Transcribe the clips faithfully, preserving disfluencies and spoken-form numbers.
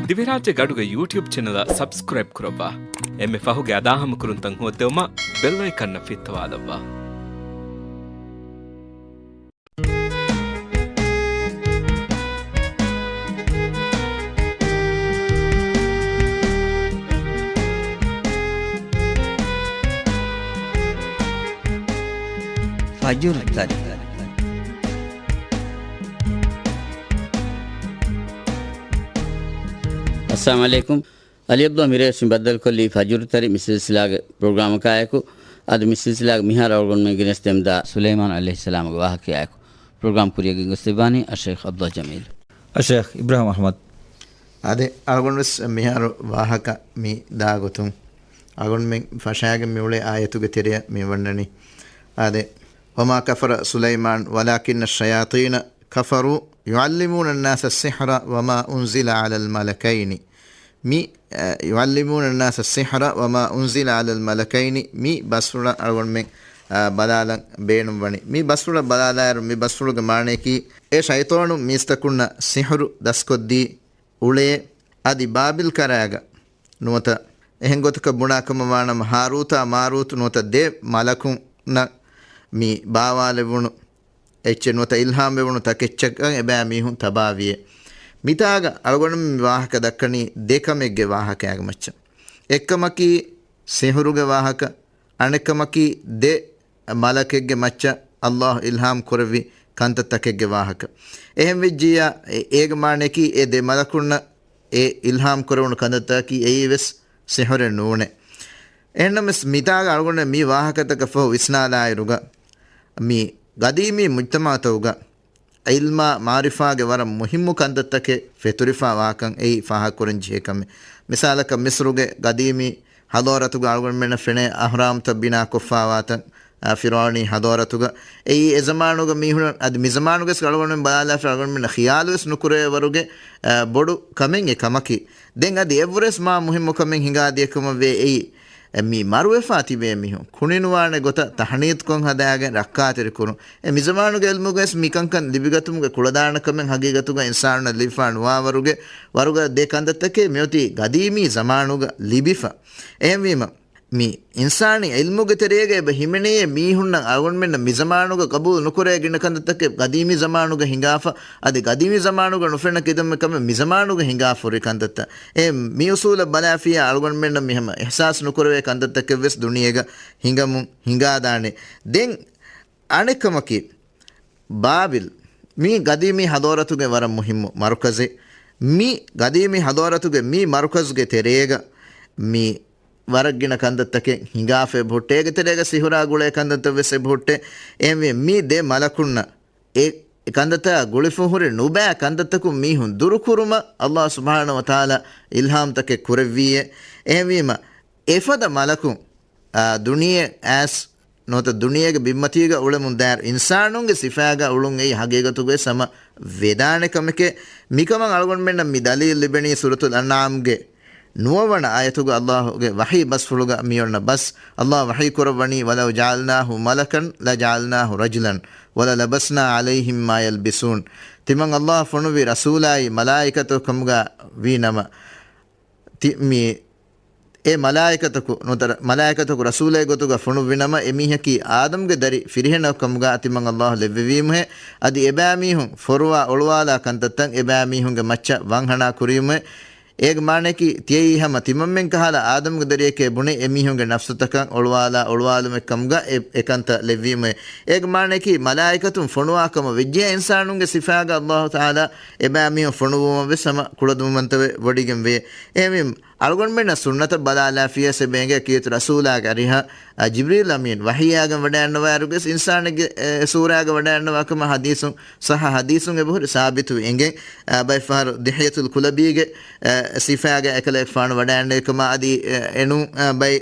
ދިވެހިރާއްޖޭގެ އަޑުގެ ޔޫޓިއުބް ޗެނަލަށް ސަބްސްކްރައިބް ކުރައްވާ. އެންމެ ފަހުގެ އަދާހަމަކުރުންތައް ހޯއްދެވުމަށް ބެލް އައިކަންއަށް ފިއްތަވާލައްވާ. ފަޖުރު ތަރި. އައްސަލާމު ޢަލައިކުމް. އަލީ ޢަބްދުﷲ މިރޭ ވެސް މި ބައްދަލުކޮށްލީ ފަޖުރު ތަރި މި ސިލްސިލާގެ ޕްރޮގްރާމަކާއެކު. އަދި މި ސިލްސިލާގެ މިހާރު އަޅުގަނޑުމެން ގެނެސްދެމުންދާ ސުލައިމާނު ޢަލައިހިއްސަލާމުގެ ވާހަކައާއެކު. ޕްރޮގްރާމް ކުރިއަށް ގެންގޮސްދެއްވާނީ އައްޝައިޚް ޢަބްދުﷲ ޖަމީލް. އައްޝައިޚް އިބްރާހިމް އަޙްމަދު. އާދެ، އަޅުގަނޑު ވެސް މިހާރު ވާހަކަ މި ދާ ގޮތުން އަޅުގަނޑުމެން ފަށާގެން މިއުޅޭ އާޔަތުގެ ތެރެއަށް މި ވަންނަނީ. އާދެ، وما كفر سليمان ولكن الشياطين كفروا يعلمون الناس السحر وما أنزل على الملكين. މި، އަ، يعلمون الناس السحر وما أنزل على الملكين، މި ބަސްފުޅަށް އަޅުގަނޑުމެން، އަ، ބަލާލަން ބޭނުންވަނީ. މި ބަސްފުޅަށް ބަލާލާއިރު، މި ބަސްފުޅުގެ މާނަޔަކީ، އެ ޝައިޠާނުން މީސްތަކުންނަށް ސިޙުރު ދަސްކޮށްދީ އުޅޭ، އަދި ބާބިލް ކަރައިގަ ނުވަތަ އެހެން ގޮތަކަށް ބުނާ ކަމަށް ވާނަމަ، ހާރޫތާ މާރޫތު ނުވަތަ ދެ މަލަކުންނަށް މި ބާވާލެވުނު އެއްޗެއް ނުވަތަ އިލްހާމްވެވުނު ތަކެއްޗަކަށް އެބައިމީހުން ތަބާވިއޭ. މިތާގަ އަޅުގަނޑުމެން މި ވާހަކަ ދައްކަނީ ދެ ކަމެއްގެ ވާހަކައިގެ މައްޗަށް. އެއްކަމަކީ ސިޙުރުގެ ވާހަކަ، އަނެއްކަމަކީ ދެ މަލަކެއްގެ މައްޗަށް ﷲ އިލްހާމް ކުރެއްވި ކަންތައްތަކެއްގެ ވާހަކަ. އެހެންވެއްޖިއްޔާ، އެ-، އޭގެ މާނަޔަކީ އެ ދެ މަލަކުންނަށް އެ އިލްހާމް ކުރެވުނު ކަންތައްތަކަކީ އެއީ ވެސް ސިޙުރެއް ނޫނޭ. އެހެންނަމަވެސް މިތާގަ އަޅުގަނޑު މި ވާހަކަތަކަށް ފަހު ވިސްނާލާއިރުގަ، މި ގަދީމީ މުޖްތަމަޢުތަކުގަ ޢިލްމާ މަޢުރިފާގެ ވަރަށް މުހިއްމު ކަންތައްތަކެއް ފެތުރިފާ ވާކަން އެއީ ފާހަގަކުރަން ޖެހޭ ކަމެއް. މިސާލަކަށް މިޞްރުގެ ގަދީމީ ޙަޟާރަތުގަ އަޅުގަނޑުމެންނަށް ފެނޭ އަހްރާމްތައް ބިނާކޮށްފާވާތަން، އާ، ފިރުޢައުނީ ޙަޟާރަތުގަ. އެއީ އެ ޒަމާނުގަ މީހުން، އަދި މި ޒަމާނުގަސް އަޅުގަނޑުމެން ބަލާލާފަ އަޅުގަނޑުމެންނަށް ޚިޔާލުވެސް ނުކުރެވޭ ވަރުގެ، އާ، ބޮޑު ކަމެއް އެ ކަމަކީ. ދެން އަދި އެއްވުރެސް މާ މުހިއްމު ކަމެއް ހިނގާދިޔަ ކަމަށްވޭ އެއީ، އެ، މި މަރުވެފާ ތިބޭ މީހުން ކުނިނުވާނެ ގޮތަށް ތަޙްނީޘްކޮށް ހަދާގެން ރައްކާތެރިކުރުން. އެ މިޒަމާނުގެ ޢިލްމުގައި ވެސް މިކަންކަން ލިބިގަތުމުގެ ކުޅަދާނަ ކަމެއް ހަގީގަތުގަ އިންސާނުންނަށް ލިބިފާ ނުވާވަރުގެ، ވަރުގަ ދެ ކަންތައްތަކެއް މިއޮތީ ގަދީމީ ޒަމާނުގަ ލިބިފަ. އެހެންވީމަ، މި އިންސާނީ ޢިލްމުގެ ތެރޭގަ އެބަ ހިމެނޭ މީހުންނަށް އަޅުގަނޑުމެންނަށް މިޒަމާނުގަ ޤަބޫލު ނުކުރޭ ގިނަ ކަންތައްތަކެއް ގަދީމީ ޒަމާނުގަ ހިނގާފަ، އަދި ގަދީމީ ޒަމާނުގަ ނުފެންނަ ކިދަންމެ ކަމެއް މިޒަމާނުގަ ހިނގާފަ ހުރި ކަންތައްތައް. އެ މި އުސޫލަށް ބަލާފިއްޔާ އަޅުގަނޑުމެންނަށް މި ހަމަ އިޙްސާސް ނުކުރެވޭ ކަންތައްތަކެއް ވެސް ދުނިޔޭގަ ހިނގަމުން ހިނގާދާނެ. ދެން އަނެއްކަމަކީ، ބާބިލް މީ ގަދީމީ ޙަޟާރަތުގެ ވަރަށް މުހިއްމު މަރުކަޒެއް. މި ގަދީމީ ޙަޟާރަތުގެ މި މަރުކަޒުގެ ތެރޭގަ މި ވަރަށް ގިނަ ކަންތައްތަކެއް ހިނގާފަ އެބަހުއްޓޭ. އޭގެ ތެރޭގަ ސިޙުރާ ގުޅޭ ކަންތައްތައް ވެސް އެބަހުއްޓޭ. އެހެންވެ، މި ދެ މަލަކުންނަށް އެ ކަންތައްތައް ގުޅިފަ ހުރި ނުބައި ކަންތައްތަކުން މީހުން ދުރުކުރުމަށް ﷲ ސުބްޙާނަހޫ ވަތަޢާލާ އިލްހާމްތަކެއް ކުރެއްވީއޭ. އެހެންވީމަ، އެފަދަ މަލަކުން، އާ، ދުނިޔެ އައިސް ނުވަތަ ދުނިޔޭގެ ބިންމަތީގަ އުޅެމުން ދާއިރު އިންސާނުންގެ ސިފައިގަ އުޅުން އެއީ ހަގީގަތުގައި ހަމަ ވެދާނެ ކަމެކޭ. މިކަމަށް އަޅުގަނޑުމެންނަށް މި ދަލީލު ލިބެނީ ސޫރަތުލް އަންޢާމްގެ ނުވަވަނަ އާޔަތުގަ ﷲގެ ވަޙީ ބަސްފުޅުގަ މިއޮންނަ ބަސް. ﷲ ވަޙީ ކުރައްވަނީ، "ولو جعلناه ملكا لجعلناه رجلا وللبسنا عليهم ما يلبسون." ތިމަން ﷲ ފޮނުއްވި ރަސޫލާއި މަލާއިކަތަކު ކަމުގަ ވީ ނަމަ، ތި-، މި އެ މަލާއިކަތަކު ނުވަތަ މަލާއިކަތަކު ރަސޫލެއް ގޮތުގަ ފޮނުއްވިނަމަ، އެމީހަކީ އާދަމްގެ ދަރި ފިރިހެނަކު ކަމުގަ ތިމަން ﷲ ލެއްވެވީމުހޭ. އަދި އެބައިމީހުން ފޮރުވާ އޮޅުވާލާ ކަންތައްތައް އެބައިމީހުންގެ މައްޗަށް ވަންހަނާ ކުރީމުހޭ. އޭގެ މާނަޔަކީ، ތިޔައީ ހަމަ ތިމަންމެން ކަހަލަ އާދަމްގެ ދަރިއެކޭ ބުނެ އެމީހުންގެ ނަފްސުތަކަށް އޮޅުވާލާ އޮޅުވާލުމެއް ކަމުގަ އެ، އެކަންތައް ލެއްވީމުހޭ. އޭގެ މާނަޔަކީ، މަލާއިކަތުން ފޮނުވާ ކަމަށް ވެއްޖެ އިންސާނުންގެ ސިފާގަ ﷲ ތަޢާލާ އެބައިމީހުން ފޮނުއްވުމަށް ވެސް ހަމަ ކުޅަދުންވަންތަވެ ވޮޑިގެން ވޭ. އެހެންވީމަ، އަޅުގަނޑުމެންނަށް ސުންނަތަށް ބަލާލާފިޔަސް އެބަ އެނގޭ ކީރިތި ރަސޫލާގެ އަރިހަށް، އަ، ޖިބްރީލް އަމީން ވަޙީއާގެން ވަޑައިގަންނަވާއިރުގެ އިންސާނެއްގެ، އެ، ސޫރާގަ ވަޑައިގަންނަވާ ކަމަށް ޙަދީޘުން، ޞައްޙަ ޙަދީޘުން އެބަހުރި ސާބިތުވެ އެނގެން، އަ، ބައެއް ފަހަރު ދިޙްޔަތުލް ކުލަބީގެ، އަ، ސިފާގަ އެކަލޭގެފާނު ވަޑައިގަންނަވި ކަމަށް އަދި، އެ، އެނޫން، އަ، ބައި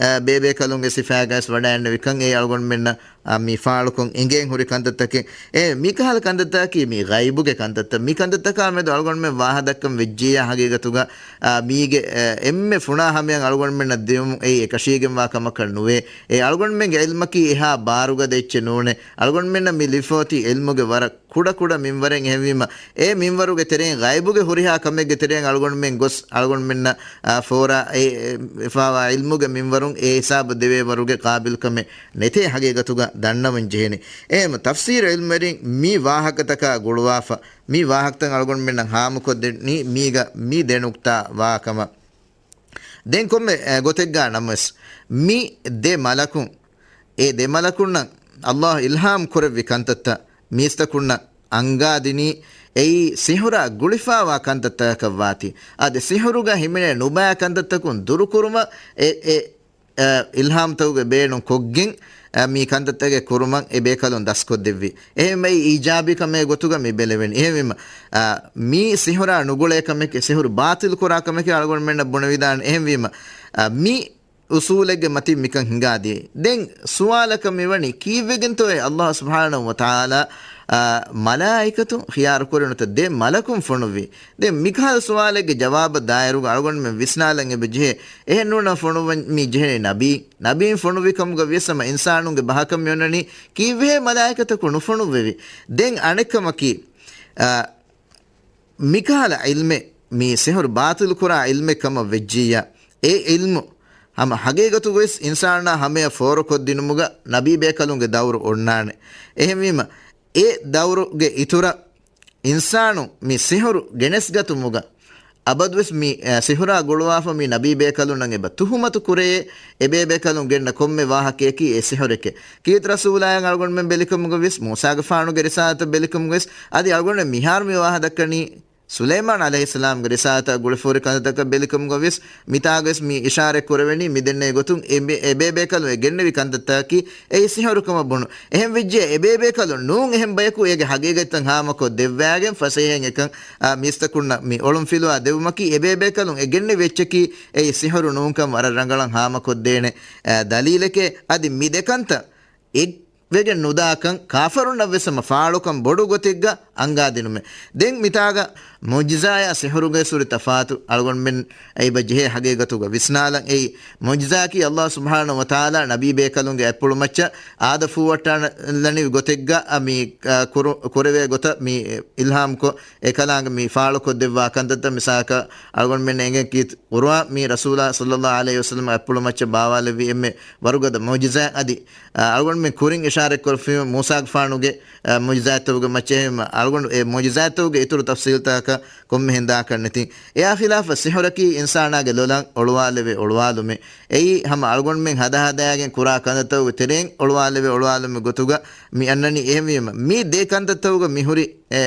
އަ، ބޭބޭކަލުންގެ ސިފައިގައިސް ވަޑައިގެންނެވިކަން އެ އަޅުގަނޑުމެންނަށް، އަ، މި ފާޅުކޮށް އެނގޭން ހުރި ކަންތައްތަކެއް. އެ މިކަހަލަ ކަންތައްތަކަކީ މި ޣައިބުގެ ކަންތައްތައް. މި ކަންތައްތަކާ މެދު އަޅުގަނޑުމެން ވާހަ ދައްކަން ވެއްޖިއްޔާ ހަގީގަތުގަ، އަ، މީގެ، އެ، އެންމެ ފުނާ ހަމަޔަށް އަޅުގަނޑުމެންނަށް ދިޔުމުން އެއީ އެކަށީގެންވާ ކަމަކަށް ނުވޭ. އެ އަޅުގަނޑުމެންގެ ޢިލްމަކީ އެހާ ބާރުގަދަ އެއްޗެއް ނޫނޭ. އަޅުގަނޑުމެންނަށް މި ލިބިފައޮތީ ޢިލްމުގެ ވަރަށް ކުޑަކުޑަ މިންވަރެއް. އެހެންވީމަ، އެ މިންވަރުގެ ތެރެއިން ޣައިބުގެ ހުރިހާ ކަމެއްގެ ތެރެއިން އަޅުގަނޑުމެން ގޮސް، އަޅުގަނޑުމެންނަށް، އާ، ފޯރާ އެ، އެ، އެފާވާ ޢިލްމުގެ މިންވަރުން އެ ހިސާބު ދެވޭ ވަރުގެ ޤާބިލްކަމެއް ނެތޭ ހަގީގަތުގަ ދަންނަވަން ޖެހެނީ. އެހެން ތަފްސީރު ޢިލްމުވެރިން މި ވާހަކަތަކާ ގުޅުވާފަ، މި ވާހަކަތައް އަޅުގަނޑުމެންނަށް ހާމަކޮށްދެނީ މީގަ މި ދެ ނުކްތާ ވާކަމަށް. ދެން ކޮންމެ، އެ، ގޮތެއްގާ ނަމަވެސް، މި ދެ މަލަކުން، އެ ދެ މަލަކުންނަށް ﷲ އިލްހާމް ކުރެއްވި ކަންތައްތައް މީސްތަކުންނަށް އަންގާދިނީ، އެއީ ސިހުރާ ގުޅިފާވާ ކަންތައްތަކަކަށް ވާތީ. އަދި ސިހުރުގަ ހިމެނޭ ނުބައި ކަންތައްތަކުން ދުރުކުރުމަށް އެ، އެ، އެ، އިލްހާމްތަކުގެ ބޭނުން ކޮށްގެން، އެ، މި ކަންތައްތަކެއް ކުރުމަށް އެ ބޭކަލުން ދަސްކޮށްދެއްވި. އެހެންވެ އީޖާބީ ކަމެއް ގޮތުގަ މި ބެލެވެނީ. އެހެންވީމަ، އަ، މީ ސިހުރާ ނުގުޅޭ ކަމެކޭ، ސިހުރު ބާޠިލް ކުރާ ކަމެކޭ އަޅުގަނޑުމެންނަށް ބުނެވިދާނެ. އެހެންވީމަ، އަ، މި އުސޫލެއްގެ މަތިން މިކަން ހިނގާދިޔައީ. ދެން ސުވާލަކަށް މިވަނީ، ކީއްވެގެންތޯއޭ ﷲ ސުބްޙާނަހޫ ވަތަޢާލާ، އާ، މަލާއިކަތުން ޚިޔާރުކުރެއް ނުތަ ދެ މަލަކުން ފޮނުއްވީ؟ ދެން މިކަހަލަ ސުވާލެއްގެ ޖަވާބަށް ދާއިރުގަ އަޅުގަނޑުމެން ވިސްނާލަން އެބަ ޖެހޭ. އެހެން ނޫނަ ފޮނުއްވަން މި ޖެހެނީ ނަބީ. ނަބީން ފޮނުއްވި ކަމުގަ ވިޔަސް ހަމަ އިންސާނުންގެ ބަހަކަށް މިއޮންނަނީ، ކީއްވެހޭ މަލާއިކަތަކުން ނުފޮނުއްވެވި؟ ދެން އަނެއްކަމަކީ، އާ، މިކަހަލަ ޢިލްމެއް މި ސިހުރު ބާޠިލު ކުރާ ޢިލްމެއް ކަމަށް ވެއްޖިއްޔާ، އެ ޢިލްމު ހަމަ ހަގީގަތުގަވެސް އިންސާނާ ހަމަޔަށް ފޯރުކޮށްދިނުމުގަ ނަބީ ބޭކަލުންގެ ދައުރު އޮންނާނެ. އެހެންވީމަ، އެ ދައުރުގެ އިތުރަށް އިންސާނު މި ސިހުރު ގެނެސްގަތުމުގަ އަބަދުވެސް މި، އެ، ސިހުރާ ގުޅުވާފަ މި ނަބީ ބޭކަލުންނަށް އެބަ ތުހުމަތު ކުރޭ، އެބޭބޭކަލުން ގެންނަ ކޮންމެ ވާހަކަޔަކީ އެ ސިހުރެކޭ. ކީރިތި ރަސޫލާއަށް އަޅުގަނޑުމެން ބެލިކަމުގަވެސް، މޫސާގެފާނުގެ ރިސާލަތަށް ބެލިކަމުގަވެސް، އަދި އަޅުގަނޑުމެން މިހާރު މި ވާހަ ދައްކަނީ، ސުލައިމާން ޢަލައިހިއްސަލާމްގެ ރިސާލަތަށް ގުޅިފަހުރި ކަންތައްތަކަށް ބެލިކަމުގަވެސް، މިތާގަވެސް މި އިޝާރަތް ކުރެވެނީ، މި ދެންނެވި ގޮތުން އެ ބޭ-، އެބޭބޭކަލުން އެ ގެންނެވި ކަންތައްތަކަކީ އެއީ ސިހުރުކަމަށް ބުނު. އެހެން ވެއްޖެ އެބޭބޭކަލުން ނޫން އެހެން ބަޔަކު އޭގެ ހަގީގަތްތައް ހާމަކޮށް ދެއްވާގެން ފަސޭހައިން އެކަން، އާ، މީސްތަކުންނަށް މި އޮޅުންފިލުވާ ދެއްވުމަކީ އެބޭބޭކަލުން އެ ގެންނެވި އެއްޗަކީ އެއީ ސިހުރު ނޫންކަން ވަރަށް ރަނގަޅަށް ހާމަކޮށްދޭނެ، އާ، ދަލީލެކޭ. އަދި މި ދެކަންތައް އެއްވެގެން ނުދާކަން ކާފަރުންނަށްވެސް ހަމަ ފާޅުކަން ބޮޑު ގޮތެއްގަ އަންގާދިނުމެއް. ދެން މިތާގަ މުޢުޖިޒާޔާ ސިހުރުގެ ސުރި ތަފާތު އަޅުގަނޑުމެން އެބަ ޖެހޭ ހަގީގަތުގަ ވިސްނާލަން. އެއީ މުޢުޖިޒާއަކީ ﷲ ސުބްޙާނަހޫ ވަތަޢާލާ ނަބީ ބޭކަލުންގެ އަތްޕުޅުމައްޗަށް އާދަ ފޫވައްޓާލަނިވި ގޮތެއްގަ މި، އަ، ކުރު-، ކުރެވޭ ގޮތަށް މި އިލްހާމްކޮށް، އެކަލާނގެ މި ފާޅުކޮށްދެއްވާ ކަންތައްތައް. މިސާލަކަށް އަޅުގަނޑުމެން އެނގެން ކީރިތި ޤުރުއާން މި ރަސޫލާ ޞައްލައްލާހު ޢަލައިހި ވަސައްލަމް އަތްޕުޅުމައްޗަށް ބާވާލެއްވި އެންމެ ވަރުގަދަ މުޢުޖިޒާތް. އަދި، އަ، އަޅުގަނޑުމެން ކުރިން އިޝާރަތްކުރެއްވި މޫސާގެފާނުގެ، އަ، މުޢުޖިޒާތްތަކުގެ މައްޗަށް އެހެން އަޅުގަނޑު އެ މުޢުޖިޒާތްތަކުގެ އިތުރު ތަފްޞީލްތަކަށް ކޮންމެ ހިނދާކަށް ނެތިން. އެއާ ޚިލާފަށް ސިހުރަކީ އިންސާނާގެ ލޮލަށް އޮޅުވާލެވޭ އޮޅުވާލުމެއް. އެއީ ހަމަ އަޅުގަނޑުމެން ހަދާ ހަދާގެން ކުރާ ކަންތައްތަކުގެ ތެރެއިން އޮޅުވާލެވޭ އޮޅުވާލުމެއް ގޮތުގަ މި އަންނަނީ. އެހެންވީމަ، މި ދެ ކަންތައްތަކުގަ މިހުރި، އެ،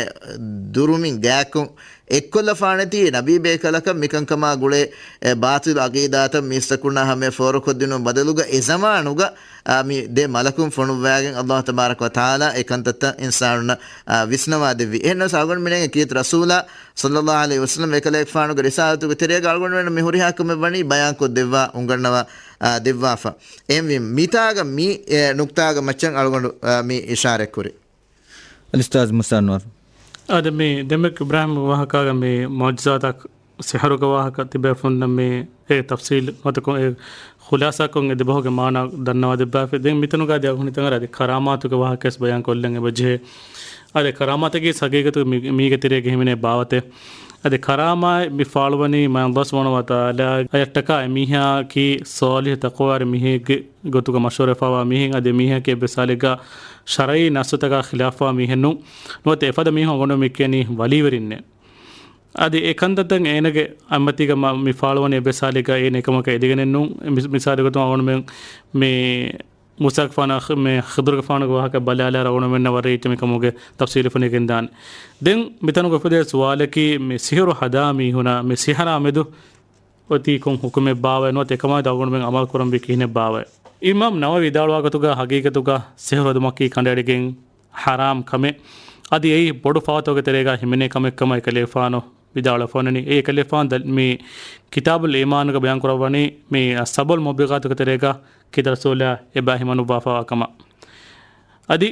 ދުރުމިން ގާތްކޮށް އެއްކޮށްލަފާނެތީ ނަބީ ބޭކަލަކަށް މިކަންކަމާ ގުޅޭ، އެ، ބާޠިލު ޢަޤީދާތައް މީސްތަކުންނާ ހަމަޔަށް ފޯރުކޮށްދިނުމުގެ ބަދަލުގަ އެ ޒަމާނުގަ، އާ، މި ދެ މަލަކުން ފޮނުއްވާގެން ﷲ ތަބާރަކަ ވަތަޢާލާ އެ ކަންތައްތައް އިންސާނުންނަށް، އާ، ވިސްނަވާ ދެއްވި. އެހެންނަމަވެސް އަޅުގަނޑުމެންގެ ކީރިތި ރަސޫލާ ޞައްލައްލާހު ޢަލައިހި ވަސައްލަމް އެކަލޭގެފާނުގެ ރިސާލަތުގެ ތެރޭގަ އަޅުގަނޑުމެން މި ހުރިހާ ކަމެއް ވަނީ ބަޔާންކޮށް ދެއްވާ އުނގަންނަވާ، އާ، ދެއްވާފަ. އެހެންވީމަ، މިތާގަ މި، އެ، ނުކްތާގެ މައްޗަށް އަޅުގަނޑު، އާ، މި އިޝާރަތް ކުރީ. އަލްއުސްތާޛް މުސާ އަންވަރު. އާދެ، މި ދެމެކް އިބްރާހިމްގެ ވާހަކާގަ މި މުޢުޖިޒާތަކު ސިހުރުގެ ވާހަކަ ތިބޭފުޅުންނަށް މި އެ ތަފްޞީލް ނުވަތަ ކޮން އެ ޚުލާޞާކޮށް އެ ދެބަހުގެ މާނާ ދަންނަވާ ދެއްވާފަ. ދެން މިތަނުގަ އަދި އަގުނިތަން އަދި ކަރާމާތުގެ ވާހަކަވެސް ބަޔާން ކޮށްލަން އެބަޖެހޭ. އަދި ކަރާމާތަކީ ހަގީގަތުގަ މި-، މީގެ ތެރޭގަ ހިމެނޭ ބާވަތެއް. އަދި ކަރާމާތް މި ފާޅުވަނީ މާތް ﷲ ސުބްޙާނަހޫ ވަތަޢާލާ އަޔަށްޓަކާ އެ މީހާއަކީ ޞާލިޙު ތަޤްވާވެރި މީހެއްގެ ގޮތުގަ މަޝްހޫރުވެފަވާ މީހެއް. އަދި މީހަކީ އެއްވެސް ހާލެއްގަ ޝަރުޢީ ނައްޞުތަކާ ޚިލާފުވާ މީހެއް ނޫން. ނުވަތަ އެފަދަ މީހުން އަޅުގަނޑު މި ކިޔަނީ ވަލީވެރިންނޭ. އަދި އެ ކަންތައްތައް އޭނަގެ އަތްމަތީގަ މަ-، މި ފާޅުވަނީ އެއްވެސް ހާލެއްގަ އޭނަ އެކަމަކަށް އެދިގެނެއް ނޫން. މި-، މިސާލުގެ ގޮތުން އަޅުގަނޑުމެން މި މޫސާގެފާނާ ޚި-، މި ޚިޟުރުގެފާނުގެ ވާހަކަ ބަލާލާއިރު އަޅުގަނޑުމެންނަށް ވަރަށް ރީތި މިކަމުގެ ތަފްޞީލު ފެނިގެންދާނެ. ދެން މިތަނުގަ އުފެދޭ ސުވާލަކީ މި ސިހުރު ހަދާ މީހުނާ މި ސިހުރާ މެދު އޮތީ ކޮން ޙުކުމެއް ބާވައޭ ނުވަތަ އެކަމާއި އަޅުގަނޑުމެން ޢަމަލު ކުރަންވީ ކިހިނެއް ބާވައޭ؟ އިމާމް ނަވަވީ ވިދާޅުވާ ގޮތުގަ ހަގީގަތުގަ ސިހުރު ހެދުމަކީ ކަނޑައެޅިގެން ޙަރާމް ކަމެއް. އަދި އެއީ ބޮޑު ފާތުގެ ތެރޭގަ ހިމެނޭ ކަމެއް ކަމަށް އެކަލޭފާނު ވިދާޅުވެފަ އޮންނަނީ. އެ އެކަލޭފާނު ދަ-، މި ކިތާބުލް އީމާނުގަ ބަޔާން ކުރައްވަނީ މި އައްސަބުލް މުބިގާތުގެ ތެރޭގަ ކީރިތި ރަސޫލާ އެބަ ހިމަނުއްވާފަވާ ކަމަށް. އަދި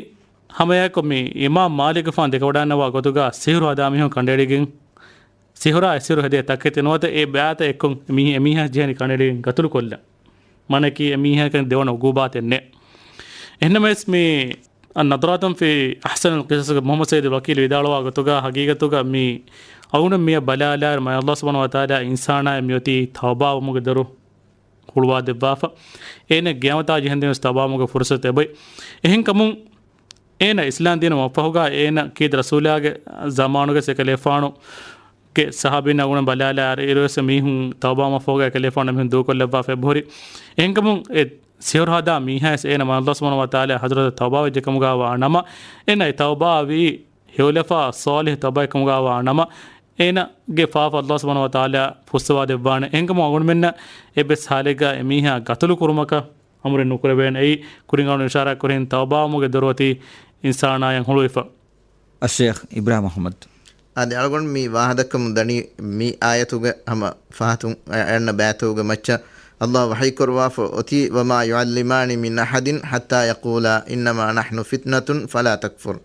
ހަމައެއާއެކު މި އިމާމް މާލިކުފާނު ދެކެވަޑައިންނަވާ ގޮތުގަ ސިހުރު ހަދާ މީހުން ކަނޑައެޅިގެން، ސިހުރާ އެ ސިހުރު ހެދޭ ތަކެތި ނުވަތަ އެ ބައިތައް އެއްކޮށް މީ-، އެމީހާ ޖެހެނީ ކަނޑައެޅިގެން ގަތުލުކޮށްލަން. މާނައަކީ އެމީހަކަށް ދެވަނަ އުގޫބާތެއް ނެތް. އެހެންނަމަވެސް މި އައްނަޟްރާތުން ފީ އަޙްސަނިލް ޤިޞަޞްގެ މުޙައްމަދު ސައީދު ވަކީލު ވިދާޅުވާ ގޮތުގަ ހަގީގަތުގަ މި އަޅުގަނޑު މިއަށް ބަލާލާއިރު މާތް ﷲ ސުބްޙާނަހޫ ވަތަޢާލާ އިންސާނާއަށް މިއޮތީ ތައުބާވުމުގެ ދޮރު ހުޅުވާދެއްވާފަ. އޭނަ ގިޔަމަތާ ޖެހެންދެން ވެސް ތައުބާވުމުގެ ފުރުޞަތު އެބައޮތް. އެހެންކަމުން އޭނަ އިސްލާމް ދީނަށް ވަންފަހުގަ އޭނަ ކީރިތި ރަސޫލާގެ ޒަމާނުގަ އެކަލޭފާނުގެ ޞަޙާބީން އަޅުގަނޑު ބަލާލާއިރު އިރުވެސް މީހުން ތައުބާވުމަށްފަހުގަ އެކަލޭފާނު މީހުން ދޫކޮށްލައްވާފަ އެބަހުރި. އެހެންކަމުން އެ ސިހުރު ހަދާ މީހާވެސް އޭނަ މާތް ﷲ ސުބްޙާނަހޫ ވަތަޢާލާ ޙަޟްރަތަށް ތައުބާވެއްޖެ ކަމުގަ ވާ ނަމަ، އޭނަ އެ ތައުބާވީ ހެޔޮލަފާ ޞާލިޙު ތައުބާއެއް ކަމުގަ ވާ ނަމަ، އޭނަގެ ފާފަ ﷲ ސުބްޙާނަހޫ ވަތަޢާލާ ފުއްސަވާ ދެއްވާނެ. އެހެންކަމުން އަޅުގަނޑުމެންނަށް އެއްވެސް ޙާލެއްގަ އެމީހާ ގަތުލު ކުރުމަކަށް އަމުރެއް ނުކުރެވޭނެ. އެއީ ކުރިން އަޅުގަނޑު އިޝާރާތް ކުރިން ތައުބާވުމުގެ ދޮރު އޮތީ އިންސާނާޔަށް ހުޅުވިފަ. އައްޝޭޚް އިބްރާހިމް އަޙްމަދު. އާދެ، އަޅުގަނޑު މި ވާހަކަ ދަނީ މި އާޔަތުގެ ހަމަ ފަހަތުން އަ-، އަންނަ ބައިތުގެ މައްޗަށް ﷲ ވަޙީ ކުރައްވާފަ އޮތީ، "وما يعلمان من أحد حتى يقولا إنما نحن فتنة فلا تكفر."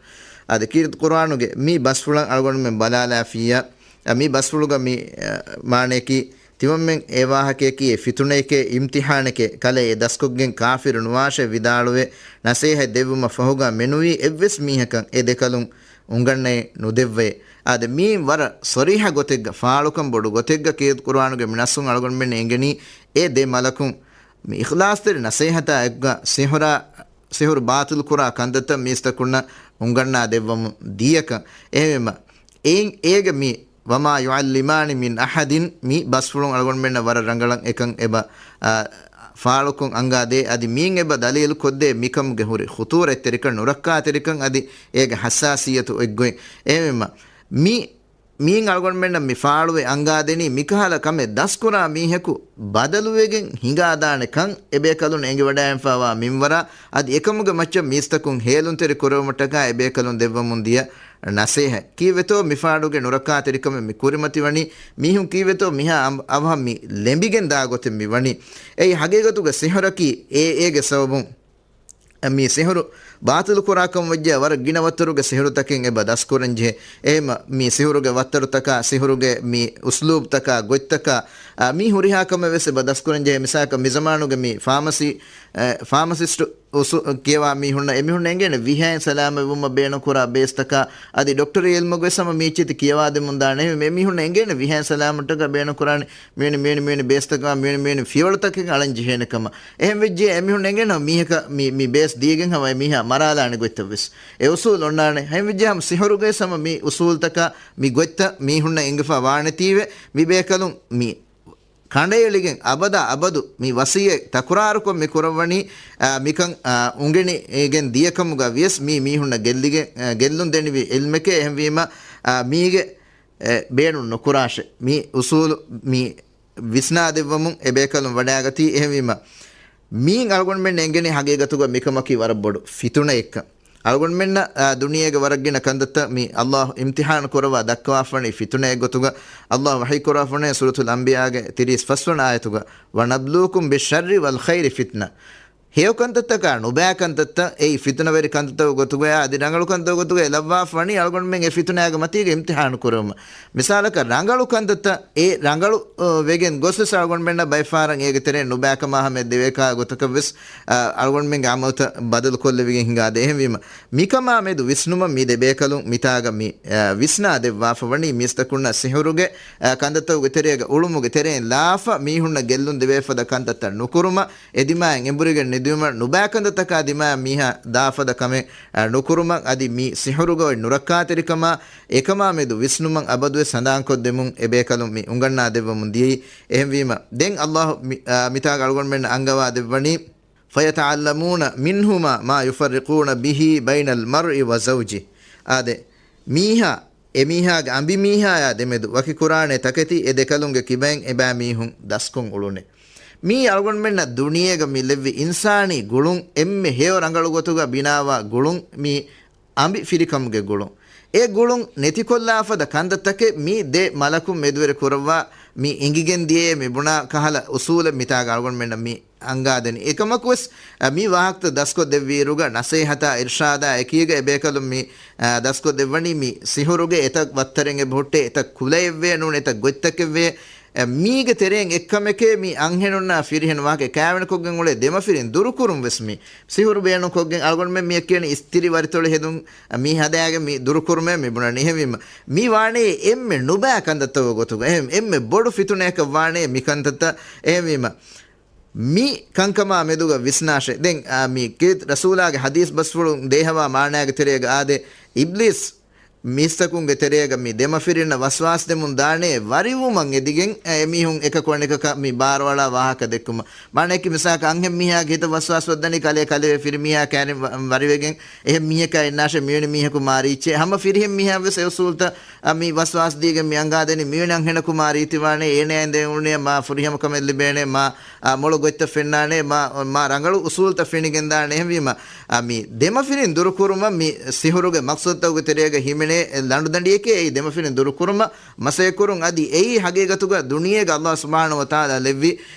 އާދެ، ކީރިތި ޤުރްއާނުގެ މި ބަސްފުޅަށް އަޅުގަނޑުމެން ބަލާލާފިއްޔާ، އަ، މި ބަސްފުޅުގަ މި، އަ، މާނަޔަކީ، ތިމަންމެން އެ ވާހަކަޔަކީ އެއް ފިތުނައެކޭ، އިމްތިޙާނެކޭ، ކަލޭ އެ ދަސްކޮށްގެން ކާފިރު ނުވާށޭ ވިދާޅުވެ، ނަސޭހަތް ދެއްވުމަށް ފަހުގަ މެނުވީ އެއްވެސް މީހަކަށް އެ ދެކަލުން އުނގަންނައެއް ނުދެއްވައޭ. އާދެ، މީ ވަރަށް ޞަރީޙަ ގޮތެއްގަ، ފާޅުކަން ބޮޑު ގޮތެއްގަ ކީރިތި ޤުރްއާނުގެ މި ނައްޞުން އަޅުގަނޑުމެން އެނގެނީ އެ ދެ މަލަކުން މި އިޚްލާޞްތެރި ނަސޭހަތާ އެކުގަ ސިހުރާ، ސިހުރު ބާޠިލު ކުރާ ކަންތައްތައް މީސްތަކުންނަށް އުނގަންނާ ދެއްވަމުން ދިޔަކަން. އެހެންވީމަ، އެއިން އޭގެ މި "وما يعلمان من أحد" މި ބަސްފުޅުން އަޅުގަނޑުމެންނަށް ވަރަށް ރަނގަޅަށް އެކަން އެބަ، އާ، ފާޅުކޮށް އަންގާދޭ. އަދި މީން އެބަ ދަލީލު ކޮށްދޭ މިކަމުގެ ހުރި ޚުޠޫރަތްތެރިކަން، ނުރައްކާތެރިކަން އަދި އޭގެ ޙައްސާސިއްޔަތު އޮތްގޮތް. އެހެންވީމަ، މި، މީން އަޅުގަނޑުމެންނަށް މި ފާޅުވެ އަންގާދެނީ މިކަހަލަ ކަމެއް ދަސްކުރާ މީހަކު ބަދަލުވެގެން ހިނގާދާނެ ކަން އެބޭކަލުން އެނގިވަޑައިގެންފާވާ މިންވަރާ އަދި އެކަމުގެ މައްޗަށް މީސްތަކުން ހޭލުންތެރި ކުރެވުމަށްޓަކާ އެބޭކަލުން ދެއްވަމުން ދިޔަ ނަސޭހަތް. ކީއްވެތޯ މިފާޑުގެ ނުރައްކާތެރިކަމެއް މި ކުރިމަތިވަނީ؟ މީހުން ކީއްވެތޯ މިހާ އަނބ-، އަވަހަށް މި ލެނބިގެން ދާ ގޮތެއް މި ވަނީ؟ އެއީ ހަގީގަތުގަ ސިހުރަކީ އޭ އޭގެ ސަބަބުން މި ސިހުރު ބާޠިލު ކުރާކަމަށް ވެއްޖެ ވަރަށް ގިނަ ވައްތަރުގެ ސިހުރުތަކެއް އެބަ ދަސްކުރަން ޖެހޭ. އެހެންމަ މި ސިހުރުގެ ވައްތަރުތަކާ، ސިހުރުގެ މި އުސްލޫބްތަކާ، ގޮތްތަކާ، އާ، މި ހުރިހާ ކަމެއް ވެސް އެބަ ދަސްކުރަން ޖެހޭ. މިސާލަކަށް މި ޒަމާނުގެ މި ފާމަސީ، އެ، ފާމަސިސްޓު އުސޫ-، ކިޔަވާ މީހުންނަށް އެމީހުންނަށް އެނގޭނެ ވިހައިން ސަލާމަތްވުމަށް ބޭނުންކުރާ ބޭސްތަކާ، އަދި ޑޮކްޓަރީ އިލްމުގެ ވެސް ހަމަ މީ އެއްޗެތި ކިޔަވާދެމުން ދާނެ. އެހެންވެ، އެމީހުންނަށް އެނގޭނެ ވިހައިން ސަލާމަތްވުމަށްޓަކާ ބޭނުންކުރާނެ މިވެނި، މިވެނި، މިވެނި ބޭސްތަކާ، މިވެނި، މިވެނި ފިޔަވަޅުތަކެއް އަޅަން ޖެހޭނެ ކަމަށް. އެހެން ވެއްޖެ އެމީހުން އެނގޭނެ މީހަކަށް މި، މި ބޭސް ދީގެން ހަމަ އެމީހާ މަރާލާނެ ގޮތްތައް ވެސް. އެ އުސޫލު އޮންނާނެ. އެހެން ވެއްޖެ ހަމަ ސިހުރުގައި ހަމަ މި އުސޫލުތަކާ، މި ގޮތްތައް މީހުންނަށް އެނގިފަ ވާނެތީވެ، މި ބޭކަލުން މި ކަނޑައެޅިގެން އަބަދާ އަބަދު މި ވަޞިއްޔަތް ތަކުރާރުކޮށް މި ކުރައްވަނީ، އާ، މިކަން، އާ، އުނގެނިގެން ދިޔަކަމުގަ ވިޔަސް މީ މީހުންނަށް ގެއްލިގެން، އާ، ގެއްލުން ދެނިވި އިލްމެކޭ. އެހެންވީމަ، އާ، މީގެ، އެ، ބޭނުން ނުކުރާށެ. މި އުސޫލު މި ވިސްނާދެއްވަމުން އެބޭކަލުން ވަޑައިގަތީ. އެހެންވީމަ، މީން އަޅުގަނޑުމެން އެނގެނީ ހަގީގަތުގަ މިކަމަކީ ވަރަށް ބޮޑު ފިތުނައެއްކަން. އަޅުގަނޑުމެންނަށް، އާ، ދުނިޔޭގެ ވަރަށް ގިނަ ކަންތައްތައް މި ﷲ އިމްތިޙާނު ކުރައްވާ ދައްކަވާފަނީ ފިތުނައެއް ގޮތުގަ. ﷲ ވަޙީ ކުރާފަނޭ ސޫރަތުލް އަންބިޔާގެ ތިރީސް ފަސްވަނަ އާޔަތުގަ، "ونبلوكم بالشر والخير فتنة." ހެޔޮ ކަންތައްތަކާ ނުބައި ކަންތައްތައް އެއީ ފިތުނަވެރި ކަންތައްތަކުގެ ގޮތުގައި އަދި ރަނގަޅު ކަންތައްތަކުގެ ގޮތުގައި ލައްވާފަ ވަނީ އަޅުގަނޑުމެން އެ ފިތުނައިގެ މަތީގަ އިމްތިޙާނު ކުރުމަށް. މިސާލަކަށް ރަނގަޅު ކަންތައްތައް އެ ރަނގަޅު، އަ، ވެގެން ގޮސް ވެސް އަޅުގަނޑުމެންނަށް ބައެއް ފަހަރަށް އޭގެ ތެރެއިން ނުބައިކަމާ ހަމަ ދެވޭކާ ގޮތަކަށް ވެސް، އަ، އަޅުގަނޑުމެންގެ އަމަލުތައް ބަދަލު ކޮށްލެވިގެން ހިނގާދޭ. އެހެންވީމަ، މިކަމާ މެދު ވިސްނުމަށް މި ދެބޭކަލުން މިތާގަ މި، އަ، ވިސްނާ ދެއްވާފަ ވަނީ މީސްތަކުންނަށް ސިހުރުގެ، އަ، ކަންތައްތަކުގެ ތެރޭގަ އުޅުމުގެ ތެރެއިން ލާފަ މީހުންނަށް ގެއްލުން ދެވޭ ފަދަ ކަންތައްތައް ނުކުރުމަށް، އެ ދިމާއިން އެނބުރިގެން ނިދުމަށް، ނުބައި ކަންތައްތަކާ ދިމާއަށް މީހާ ދާފަދަ ކަމެއް، އަ، ނުކުރުމަށް، އަދި މި ސިހުރުގައި ނުރައްކާތެރިކަމާ، އެކަމާ މެދު ވިސްނުމަށް އަބަދުވެސް ހަނދާންކޮށްދެމުން އެބޭކަލުން މި އުނގަންނާ ދެއްވަމުން ދިޔައީ. އެހެންވީމަ، ދެން ﷲ މި-، އާ، މިތާގަ އަޅުގަނޑުމެންނަށް އަންގަވާ ދެއްވަނީ، "فيتعلمون منهما ما يفرقون به بين المرء وزوجه." އާދެ، މީހާ، އެމީހާގެ އަނބިމީހާޔާ ދެމެދު ވަކިކުރާނެ ތަކެތި އެ ދެކަލުންގެ ކިބައިން އެބައިމީހުން ދަސްކޮށް އުޅުނެ. މީ އަޅުގަނޑުމެންނަށް ދުނިޔޭގަ މި ލެއްވި އިންސާނީ ގުޅުން އެންމެ ހެޔޮ ރަނގަޅު ގޮތުގަ ބިނާވާ ގުޅުން މީ އަނބި ފިރިކަމުގެ ގުޅުން. އެ ގުޅުން ނެތިކޮށްލާފަދަ ކަންތައްތަކެއް މި ދެ މަލަކުން މެދުވެރި ކުރައްވާ މި އެނގިގެން ދިޔައޭ މި ބުނާ ކަހަލަ އުސޫލެއް މިތާގަ އަޅުގަނޑުމެންނަށް މި އަންގާދެނީ. އެކަމަކުވެސް، އަ، މި ވާހަކަތައް ދަސްކޮށްދެއްވިއިރުގަ ނަސޭހަތާ އިރްޝާދާ އެކީގަ އެބޭކަލުން މި، އަ، ދަސްކޮށްދެއްވަނީ މި ސިހުރުގެ އެތައް ވައްތަރެއް އެބަހުއްޓޭ، އެތައް ކުލައެއްވޭ ނޫން، އެތައް ގޮތްތަކެއްވޭ. އެ، މީގެ ތެރެއިން އެއްކަމެކޭ މި އަންހެނުންނާ ފިރިހެން ވާހަކަ ކާވެނިކޮށްގެން އުޅޭ ދެމަފިރިން ދުރުކުރުން ވެސް މި ސިހުރު ބޭނުންކޮށްގެން އަޅުގަނޑުމެން މިއަށް ކިޔަނީ އިސްތިރި ވަރިތޮޅި ހެދުން، މި ހަދާގެން މި ދުރުކުރުމޭ މި ބުނަނީ. އެހެންވީމަ، މި ވާނީ އެންމެ ނުބައި ކަންތައްތަކުގެ ގޮތުގަ، އެހެން އެންމެ ބޮޑު ފިތުނައަކަށް ވާނޭ މި ކަންތައްތައް. އެހެންވީމަ، މި ކަންކަމާ މެދުގަ ވިސްނާށޭ. ދެން، އާ، މި ކީރިތި ރަސޫލާގެ ޙަދީޘް ބަސްފުޅުން ދޭހަވާ މާނާގެ ތެރޭގަ އާދޭ، އިބްލީސް މީސްތަކުންގެ ތެރޭގަ މި ދެމަފިރިންނަށް ވަސްވާސް ދެމުން ދާނޭ، ވަރިވުމަށް އެދިގެން، އެ، އެމީހުން އެކަކު އަނެކަކަށް މި ބާރުއަޅާ ވާހަކަ ދެއްކުމަށް. މާނައަކީ މިސާލަކަށް އަންހެން މީހާގެ ހިތަށް ވަސްވާސް ވައްދަނީ ކަލޭ ކަލެވޭ ފިރިމީހާ ކައިރިން ވަ-، ވަރިވެގެން އެހެން މީހަކާ އިންނާށޭ މިވެނި މީހަކު މާ ރީއްޗޭ. ހަމަ ފިރިހެން މީހާ ވެސް އެ އުސޫލްތައް، އަ، މި ވަސްވާސް ދީގެން މި އަންގާދެނީ މިވެނި އަންހެނަކު މާ ރީތިވާނޭ، އޭނައަށް އެނދެން އުޅުނީ މާ ފުރިހަމަކަމެއް ލިބޭނޭ، މާ، އަ، މޮޅު ގޮތްތައް ފެންނާނޭ، މާ، މާ ރަނގަޅު އުސޫލްތައް ފެނިގެންދާނެ. އެހެންވީމަ، އަ، މި ދެމަފިރިން ދުރުކުރުމަށް މި ސިހުރުގެ މަޤްޞަދުތަކުގެ ތެރޭގަ ހިމެނޭ ލަނޑުދަނޑިއެކޭ އެއީ ދެމަފިރިން ދުރުކުރުމަށް މަސައްކަތްކުރުން. އަދި އެއީ ހަގީގަތުގަ ދުނިޔޭގަ ﷲ ސުބްޙާނަހޫ ވަތަޢާލާ ލެއްވި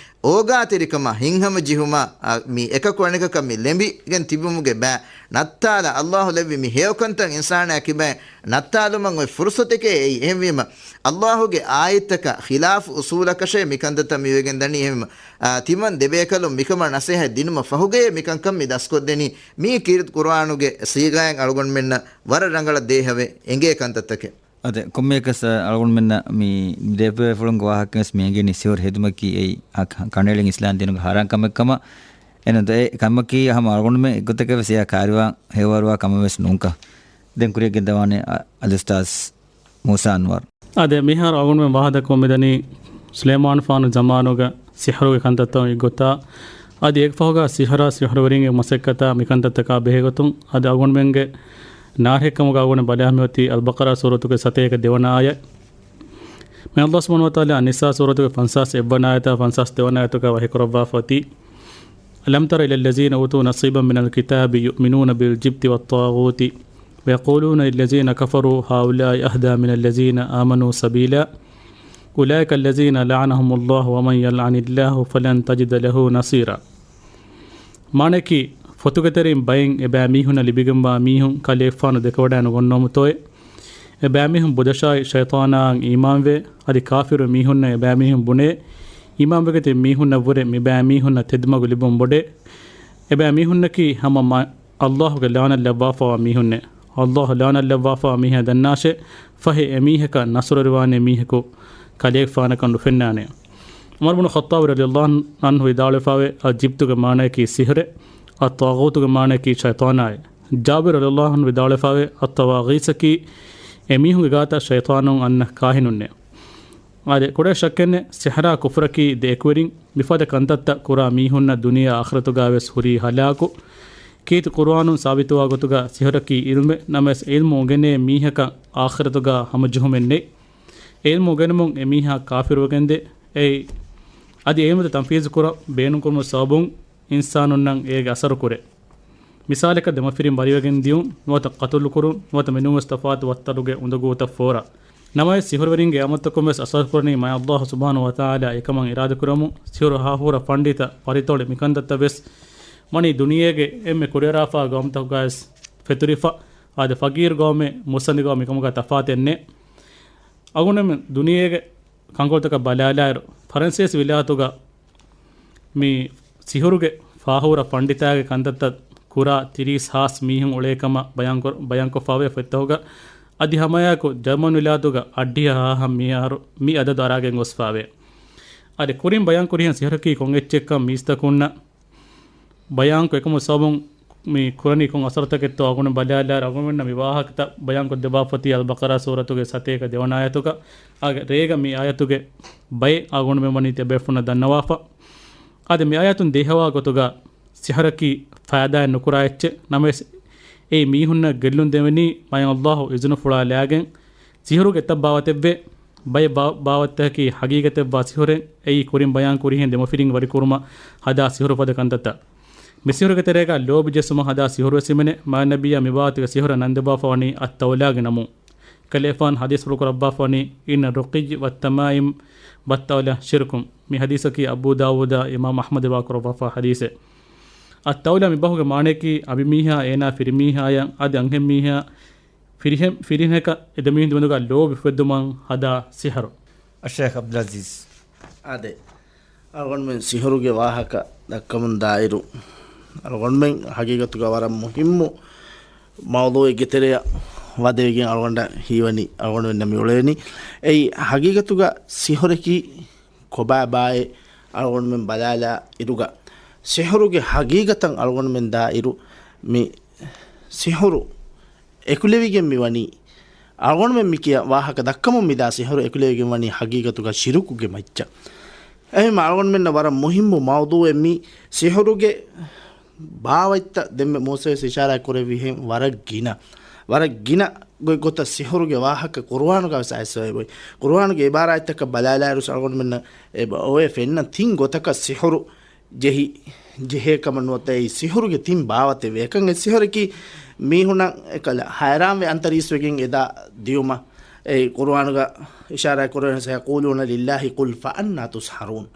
އޯގާތެރިކަމާ ހިތްހަމަޖެހުމާ، އަ، މި އެކަކު އަނެކަކަށް މި ލެނބިގެން ތިބުމުގެ ބައި ނައްތާލަ ﷲ ލެއްވި މި ހެޔޮކަންތައް އިންސާނާ ކިބައިން ނައްތާލުމަށް އޮތް ފުރުޞަތެކޭ އެއީ. އެހެންވީމަ، ﷲ ގެ އާޔަތްތަކާ ޚިލާފު އުޞޫލަކަށޭ މިކަންތައްތައް މިވެގެން ދަނީ. އެހެންވީމަ، އާ، ތިމަން ދެބޭކަލުން މިކަމަށް ނަޞޭޙަތް ދިނުމަށް ފަހުގައޭ މިކަންކަން މި ދަސްކޮށްދެނީ. މީ ކީރިތި ޤުރުއާނުގެ ޞީޣާއިން އަޅުގަނޑުމެންނަށް ވަރަށް ރަނގަޅަށް ދޭހަވެ އެނގޭ ކަންތައްތަކެއް. އަދެ، ކޮންމެއަކަސް އަޅުގަނޑުމެންނަށް މި ދޭފައިފުޅުންގެ ވާހަކަވެސް މި އެނގެނީ ސިހުރު ހެދުމަކީ އެއީ އަ، ކަ-، ކަނޑައެޅިން އިސްލާމް ދީނުގެ ޙަރާމް ކަމެއްކަމަށް. އެނަދު އެ ކަމަކީ ހަމަ އަޅުގަނޑުމެން އެއްގޮތަކަށް ވެސް އެއާ ކާރިވާން ހެޔޮވާރުވާ ކަމެއް ވެސް ނޫންކަން. ދެން ކުރިއަށް ގެންދަވާނެ އަ، އަލްއުސްތާޛް މޫސާ އަންވަރު. އާދެ، މިހާރު އަޅުގަނޑުމެން ވާހަކަދައްކަމުން މިދަނީ ސުލައިމާނުފާނު ޒަމާނުގަ ސިހުރުގެ ކަންތައްތައް އެއްގޮތާ، އަދި އެއަށްފަހުގަ ސިހުރާ ސިހުރުވެރިންގެ މަސައްކަތާ މިކަންތައްތަކާ ބެހޭގޮތުން، އަދި އަޅުގަނޑުމެންގެ ނާރެއްކަމުގަ އަޅުގަނޑު ބަލާ މިއޮތީ އަލްބަޤަރާ ސޫރަތުގެ ސަތޭކަ ދެވަނަ އާޔަތް. މި ﷲ ސުބްޙާނަހޫ ވަތަޢާލާ ނިސާ ސޫރަތުގެ ފަންސާސް އެއްވަނަ އާޔަތާ ފަންސާސް ދެވަނަ އާޔަތުގަ ވަޙީކުރައްވާފަ އޮތީ، ألم تر إلى الذين أوتوا نصيبا من الكتاب يؤمنون بالجبت والطاغوت ويقولون للذين كفروا هؤلاء أهدى من الذين آمنوا سبيلا أولئك الذين لعنهم الله ومن يلعن الله فلن تجد له نصيرا. މާނައަކީ، ފޮތުގެ ތެރެއިން ބައެއް އެބައިމީހުންނަށް ލިބިގެންވާ މީހުން ކަލޭގެފާނު ދެކެވަޑައި ނުގަންނަވަމުތޯއޭ؟ އެބައިމީހުން ބުދަށާއި ޝައިޠާނާއަށް އީމާންވޭ، އަދި ކާފިރު މީހުންނަށް އެބައިމީހުން ބުނޭ، އީމާންވެގަތި މީހުންނަށްވުރެ މިބައިމީހުންނަށް ތެދުމަގު ލިބުން ބޮޑޭ. އެބައިމީހުންނަކީ ހަމަ މަ-، ﷲ ގެ ލަޢުނަތް ލައްވާފަވާ މީހުންނޭ. ﷲ ލަޢުނަތް ލައްވާފަވާ މީހާ ދަންނާށޭ، ފަހެ އެމީހަކަށް ނަޞްރުވެރިވާނޭ މީހަކު ކަލޭގެފާނަކަށް ނުފެންނާނެ. ޢުމަރު ބުނު ޚައްޠާބު ރަޟިޔަﷲ ޢަންހު ވިދާޅުވެފައިވޭ، އަލްޖިބްތުގެ މާނައަކީ ސިހުރޭ، އައްޠާޣޫތުގެ މާނައަކީ ޝައިޠާނާއޭ. ޖާބިރު ރަޟިޔަﷲ ޢަންހު ވިދާޅުވެފައިވޭ، އައްޠަވާޣީސަކީ އެމީހުންގެ ގާތަށް ޝައިޠާނުން އަންނަ ކާހިނުންނޭ. އާދެ، ކުޑަ ޝައްކެއްނެއް، ސިހުރާ ކުފުރަކީ ދެ އެކުވެރިން. މިފަދަ ކަންތައްތައް ކުރާ މީހުންނަށް ދުނިޔެ އާޚިރަތުގައިވެސް ހުރީ ހަލާކު. ކީރިތި ޤުރުއާނުން ސާބިތުވާ ގޮތުގަ ސިހުރަކީ ޢިލްމެއް، ނަމަވެސް ޢިލްމު އުނގެނޭ މީހަކަށް އާޚިރަތުގަ ހަމަޖެހުމެއް ނެތް. ޢިލްމު އުނގެނުމުން އެމީހާ ކާފިރުވެގެންދޭ. އެއީ، އަދި އެ ޢިލްމުތައް ތަންފީޒުކުރަން ބޭނުންކުރުމުގެ ސަބަބުން އިންސާނުންނަށް އޭގެ އަސަރު ކުރޭ. މިސާލަކަށް، ދެމަފިރިން ވަރިވެގެން ދިޔުން، ނުވަތަ ޤަތުލުކުރުން، ނުވަތަ މިނޫންވެސް ތަފާތު ވައްތަރުގެ އުނދަގޫތައް ފޯރާ. ނަމަވެސް، ސިހުރުވެރިންގެ އަމަލުތަކުންވެސް އަސަރުކުރަނީ މާތް ﷲ ސުބްޙާނަހޫ ވަތަޢާލާ އެކަމަށް އިރާދަކުރަމުން. ސިހުރު ހާހޫރަ ފަންޑިތަ ފަރިތޮޅި މިކަންތައްތައް ވެސް ވަނީ ދުނިޔޭގެ އެންމެ ކުރިއަރާފާ ގައުމުތަކުގައިވެސް ފެތުރިފަ. އާދެ، ފަގީރު ގައުމެއް މުއްސަނދި ގައުމެއް ކަމުގަ ތަފާތެއް ނެތް. އަޅުގަނޑުމެން ދުނިޔޭގެ ކަންކޮޅުތަކަށް ބަލާލާއިރު، ފަރަންސޭސި ވިލާތުގަ މި ސިހުރުގެ ފާހޫރަ ފަންޑިތާގެ ކަންތައްތައް ކުރާ ތިރީސް ހާސް މީހުން އުޅޭ ކަމަށް ބަޔާންކޮ-، ބަޔާންކޮށްފައިވޭ ފޮތްތަކުގަ. އަދި ހަމައެއާއެކު ޖަރްމަން ވިލާތުގަ އަށްޑިހަ ހާހަށް މިހާރު މި އަދަދު އަރާގެން ގޮސްފައިވޭ. އަދި ކުރިން ބަޔާންކުރިހެން ސިހުރަކީ ކޮން އެއްޗެއްކަން މީސްތަކުންނަށް ބަޔާންކޮށް އެކަމު ސަބަބުން މި ކުރަނީ ކޮން އަސަރުތަކެއްތޯ އަޅުގަނޑު ބަލާލާއިރު، އަޅުގަނޑުމެންނަށް މި ވާހަކަތައް ބަޔާންކޮށްދެއްވާފަ އޮތީ އަލްބަޤަރާ ސޫރަތުގެ ސަތޭކަ ދެވަނަ އާޔަތުގަ. އާގެ ރޭގަ މި އާޔަތުގެ ބައެއް އަޅުގަނޑުމެން ވަނީ ތިޔަބޭފުޅުންނަށް ދަންނަވާފަ. އާދެ، މި އާޔަތުން ދޭހަވާ ގޮތުގަ ސިހުރަކީ ފައިދާއެއް ނުކުރާ އެއްޗެއް. ނަމަވެސް، އެއީ މީހުންނަށް ގެއްލުން ދެވެނީ މާތް ﷲ އިޒުނުފުޅާލާގެން. ސިހުރުގެ އެތައް ބާވަތެއްވޭ. ބައެއް ބާ-، ބާވަތްތަކަކީ ހަގީގަތެއްވާ ސިހުރެއް. އެއީ ކުރިން ބަޔާން ކުރިހެން ދެމަފިރިން ވަރިކުރުމަށް ހަދާ ސިހުރު ފަދަ ކަންތައްތައް. މި ސިހުރުގެ ތެރޭގަ ލޯބި ޖެއްސުމަށް ހަދާ ސިހުރުވެސް ހިމެނޭ. މާތް ނަބިއްޔާ މި ބާވަތުގެ ސިހުރަށް ނަން ދެއްވާފަ ވަނީ އައްތައުލާގެ ނަމުން. ކަލޭފާން ޙަދީޘްފުޅު ކުރައްވާފަ ވަނީ، إن الرقي والتمائم والطاولة شرك. މި ޙަދީޘަކީ އަބޫ ދާވޫދާ އިމާމް އަޙްމަދު ރިވާ ކުރައްވާފާ ޙަދީޘެއް. އައްޠައުލާ މި ބަހުގެ މާނަޔަކީ، އަނބިމީހާ އޭނާ ފިރިމީހާޔަށް އަދި އަންހެންމީހާ ފިރިހެން، ފިރިހެނަކަށް އެ ދެމީހުން ދެމެދުގަ ލޯބި އުފެއްދުމަށް ހަދާ ސިހުރު. އައްޝައިޚް ޢަބްދުލް ޢަޒީޒް. އާދެ. އަޅުގަނޑުމެން ސިހުރުގެ ވާހަކަ ދައްކަމުން ދާއިރު، އަޅުގަނޑުމެން ހަގީގަތުގަ ވަރަށް މުހިއްމު މައުޟޫއެއްގެ ތެރެއަށް ވަދެވިގެން އަޅުގަނޑަށް ހީވަނީ، އަޅުގަނޑުމެންނަށް މި އުޅޭނީ. އެއީ ހަގީގަތުގަ ސިހުރަކީ ކޮބާބާއޭ އަޅުގަނޑުމެން ބަލާލާ އިރުގަ، ސިހުރުގެ ހަގީގަތަށް އަޅުގަނޑުމެން ދާ އިރު، މި ސިހުރު އެކުލެވިގެން މި ވަނީ، އަޅުގަނޑުމެން މި ކިޔާ ވާހަކަ ދައްކަމުން މިދާ ސިހުރު އެކުލެވިގެން ވަނީ ހަގީގަތުގަ ޝިރުކުގެ މައްޗަށް. އެހެން އަޅުގަނޑުމެންނަށް ވަރަށް މުހިއްމު މައުޟޫއެއް މި ސިހުރުގެ ބާވަތްތައް ދެންމެ މޫސަވެސް އިޝާރާތް ކުރެއްވިހެން ވަރަށް ގިނަ، ވަރަށް ގިނަ ގޮތް ގޮތަށް ސިހުރުގެ ވާހަކަ ޤުރުއާނުގަ ވެސް އައިސްފައި އޮތް. ޤުރުއާނުގެ އިބާރާތްތަކަށް ބަލާލާއިރު އަޅުގަނޑުމެންނަށް އެބަ އޮވޭ ފެންނަ ތިން ގޮތަކަށް ސިހުރު ޖެހި، ޖެހޭ ކަމަށް ނުވަތަ އެއީ ސިހުރުގެ ތިން ބާވަތެއް ވޭ. އެކަން އެ ސިހުރަކީ މީހުންނަށް އެކަލަ ހައިރާންވެ އަންތަރީސްވެގެން އެދާ ދިޔުމަށް އެ ޤުރުއާނުގަ އިޝާރާތް ކުރެވެން، سيقولون لله قل فأنى تسحرون.